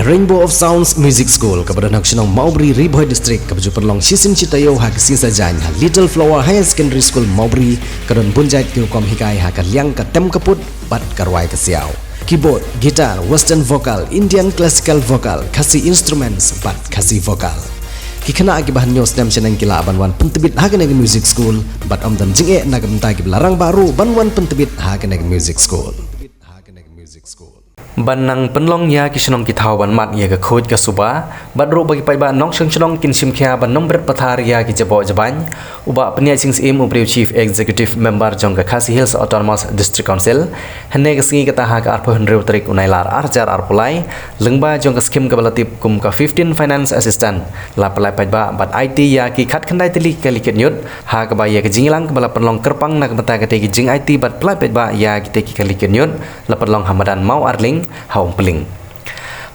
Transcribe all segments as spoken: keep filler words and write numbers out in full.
Rainbow of Sounds Music School, kaba don ha ka shnong Mawbri, Ri Bhoi District, kaba ju pynlong shisien shi taïew ha ka sngi Saitjaiñ ha Little Flower Higher Secondary School Mawbri, ka don bun jait ki rukom hikai ha ka liang ka tem ka put bad ka rwai ka siaw. Keyboard, guitar, western vocal, Indian classical vocal, Khasi instruments bad Khasi vocal. Ki khynnah kiba hynñiew snem shaneng ki lah ban wan pyntbit ha kane ka music school bad ym don jingeh na ka bynta kiba la rangbah ruh ban wan pyntbit ha kane ka music school. Ban nang pynlong ïa ki shnong ki thaw ban mad ïa ka khuid ka suba bad ruh ba ki paidbah nongshong shnong kin shim khia ban ym bret pathar ïa ki jaboh jabain, u Bah Pynïaid Sing Syiem, u briew Chief Executive Member jong ka Khasi Hills Autonomous District Council, hynne ka sngi, kata ha ka arphew hynriew tarik u Nailar ar hajar arphew lai, lyngba jong ka skhim kaba la tip kum ka fifteen Finance Assistance, la pynlait paidbah bad aiti ïa ki khatkhyndai tylli ki kali kit ñiut, ha kaba ïa ka jingïalang kaba la pynlong kyrpang na ka bynta katei ka jingaiti bad pynlait paidbah ïa kitei ki kali kit ñiut la pynlong ha madan Maw Arling ha Umpling.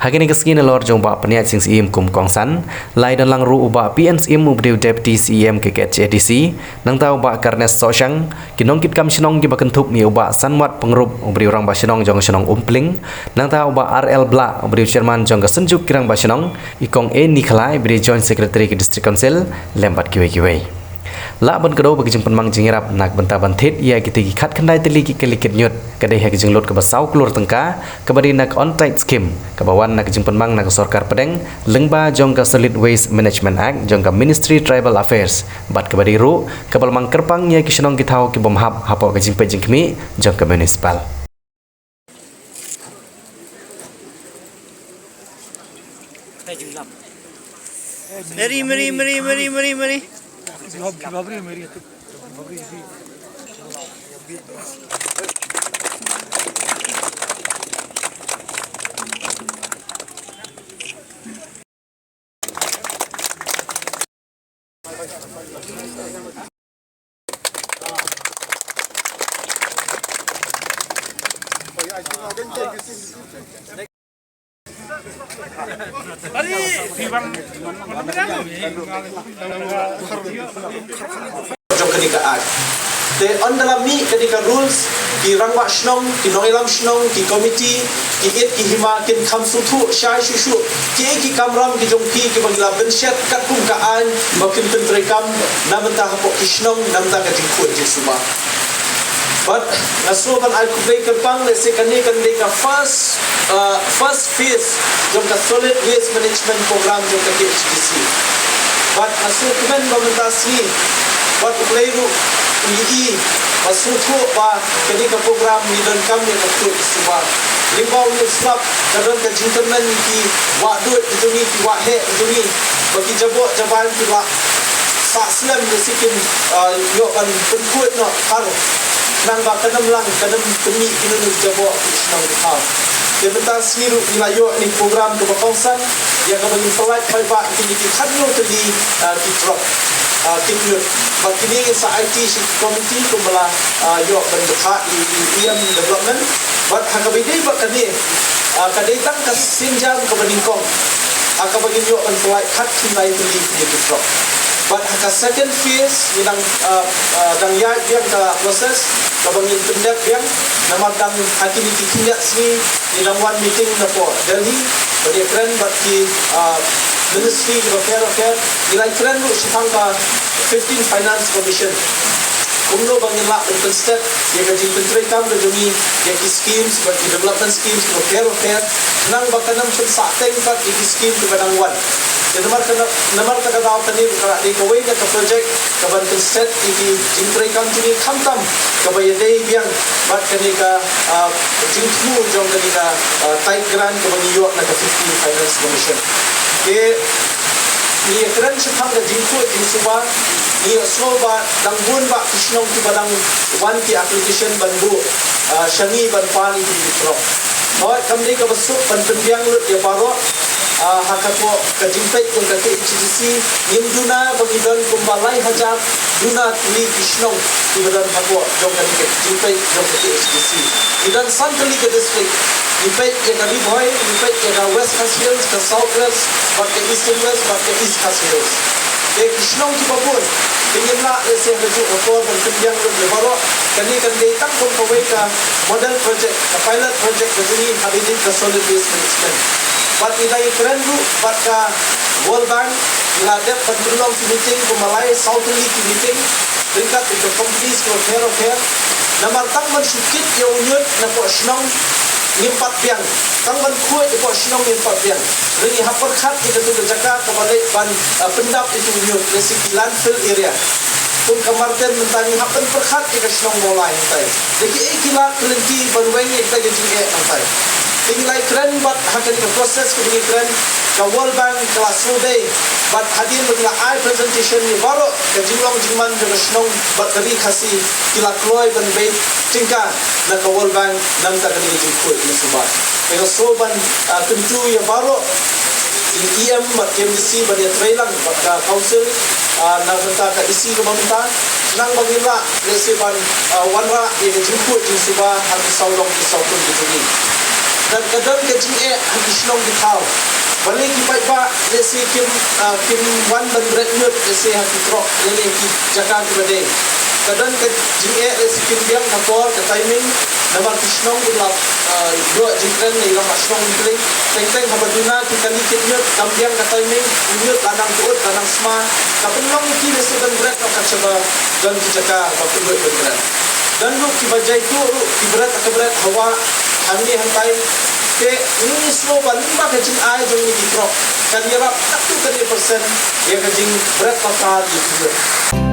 Ha kane ka sngi, nalor jong u Bah Pynïaid Sing Syiem kum kongsan, la ïadon lang ruh u Bah P N Syiem, u briew Deputy C E M ka K H A D C, nangta u Bah Carnes Sohshang, ki nongkitkam shnong kiba kynthup ïa u Bah Sanwat Pyngrope, u briew rangbah shnong jong ka shnong Umpling, nangta u Bah R L Blah, u briew Chairman jong ka Synjuk ki Rangbah Shnong, i Kong A Nikhlai, i briew Joint Secretary ka District Council, lem bad kiwei kiwei. Lah ban kdew ba ka jingpynmang jingïarap na ka bynta ban thied ïa kitei ki khatkhyndai tylli ki kali kit ñiut ka dei ha ka jinglut kaba saw klur tyngka, kaba dei na ka On Tide Scheme, kaba wan na ka jingpynmang na ka sorkar pdeng lyngba jong ka Solid Waste Management Act jong ka Ministry Tribal Affairs, bad kaba dei ruh kaba la mang kyrpang ïa ki shnong ki thaw ki bym hap hapoh ka jingpeit jingkhmih jong ka municipal. Meri, meri, meri, meri, meri, meri. Jong kane ka act. Te ynda la mih kane ka rules, ki rangbah shnong, ki nongïalam shnong, ki committee, ki it ki hima kin kham sngewthuh shai shuh shuh kiei ki kamram ki jong ki kiba ngi la bynshet katkum ka aiñ ba kin pyntreikam na bynta hapoh ki shnong na bynta ka jingkhuid jingsuba. Bad nga sngew ban ai khublei kyrpang lehse kane kan dei ka first, uh, first phase jong ka Solid Waste Management Program jong ka K H A D C. Bad nga sngewkmen ba mynta sngi, bad U Blei ruh u ïohi, ba sngewthuh ba kane ka program ngi donkam ïa ka khuid ka suba. Lyngba une u slap ka don ka jingkyrmen ïa ki wahduid ki jong ngi, ki waheh ki jong ngi, ba ki jaboh jabain ki lah sah slem lehse kin, ah, ïoh ban pynkhuid noh ar, khnang ba kan ym lang, kan ym pynmih kino kino ki jaboh ki shnong ki thaw. Te mynta sngi ruh ngi la ïoh ïa une u program kaba kongsan, ïa kaba ngin pynlait paidbah ïa kine ki khathynñiew tylli, ah, ki truck, ah, kit ñiut. Bad kine ngin sa aiti sha ki committee kumba la, ah, ïoh ban bthah ïa i E M Development. Bad ha kaba ïadei bad kane, ah, ka dei tang ka sienjam kaba nyngkong ha kaba ngin ïoh ban pynlait khatkhyndai tylli kine ki truck. Bad ha ka second phase ngi dang, ah, ah, dang ïaid biang ka process kaba ngin pyndep biang, namar dang ha kine ki khyndiat sngi ngi dang wan meeting napoh Delhi, bad ïakren bad ki, ah, ministry kiba pher bapher, ngi la ïakren ruh shaphang ka fifteen Finance Commission. Kumno ba ngin lah ban pynstet ïa ka jingpyntreikam ka jong ngi ïa ki schemes bad ki development schemes kiba pher bapher, khnang ba kan ym pynsahteng pat ïa ki scheme kiba dang wan. Te namar ka, namar kata ka daw kane ruh ka la dei kawei na ka project kaban pynstet ïa ki jingtreikam jong ngi khamtam kaba ïadei biang bad kane ka, ah, jingthmu jong kane ka, ah, Tide Grant kaba ngi ïoh na ka fifteen Finance Commission. Te ngi ïakren shaphang ka jingkhuid jingsuba, ngi ïohsngew ba dang bun bah ki shnong kiba dang wan ki application ban buh, ah, sha ngi ban pan ïa ki truck. Hooid, kam dei kaba suk ban pynbiang lut ïa baroh, ah, ha ka, ka jingpeit jong ka K H A D C, ngim duna ba ngi don kumba lai hajar duna tylli ki shnong kiba don hapoh jong kane ka jingpeit jong ka K H A D C. Ngi don san tylli ka district. Ngi peit ïa ka Ri Bhoi, ngi peit ïa ka West Khasi Hills, ka South West, bad ka Eastern West, bad ka East Khasi Hills. Te ki shnong kiba bun, te ngim lah lehse ha kajuh ka por ban pynbiang lut ïa baroh. Kane kan dei tang kum kawei ka model project, ka pilot project ka jong ngi ha kane ka solid waste management. Bad ngi dang ïakren ruh bad ka World Bank, ngi la dep ban pynlong ki meeting kumba lai saw tylli ki meeting ryngkat bad ki companies kiba pher bapher. Namar tang ban shu kit ïa u ñiut napoh shnong ngim pat biang. Tang ban khuid napoh shnong ngim pat biang. Hynrei ngi hap pyrkhat ïa katu ka jaka kaba leh ban, ah, pyndap ïa u ñiut, lehse ki landfill area. Kum ka Marten mynta ngi hap ban pyrkhat ïa ka shnong Mawlai hangtai. Da kiei ki lad ki lynti ban weng ïa kita ki jingeh hangtai. Te ngi la ïakren bad ha kane ka process kaba ngi ïakren, ka World Bank ka la sngewdei bad hadien ba ngi la ai presentation ïa baroh ka jinglong jingman jong ka shnong bad ka ri Khasi, ki la kloi ban bei tyngka na ka World Bank na ka bynta kane ka jingkhuid jingsuba. Te nga sngew ban, ah, kyntu ïa baroh ki E M bad ki M D C ban ïatreilang bad ka council, ah, na ka bynta ka E C kaba mynta, khnang ba ngin lah lehse ban, ah, wanrah ïa ka jingkhuid jingsuba ha ki sawdong ki sawkun ki jong ngi. Bad ka don ka jingeh ha ki shnong ki thaw. Balei ki paidbah lehse kim, ah, kim wan ban bret ñiut lehse ha ki trok lane ki jaka kiba dei. Ka don ka jingeh lehse kim biang ka por ka timing. Namar ki shnong ki la, ah, ïoh jingkren na i rangbah shnong Iipling. Teng teng haba duna ki kali kit ñiut kam biang ka timing, u ñiut la nang pyut la nang sma. Ka pynlong ïa ki lehse ban bret noh kat shaba don ki jaka ba pynlong ban bret. Don ruh kiba jaituh ruh ki bret ka bret ha wah hangne hangtai. Te ngi sngew ba lyngba ka jingai jong ngi ki trok kan ïarap katto katne percent ïa ka jingbret patar ïa ki ñiut.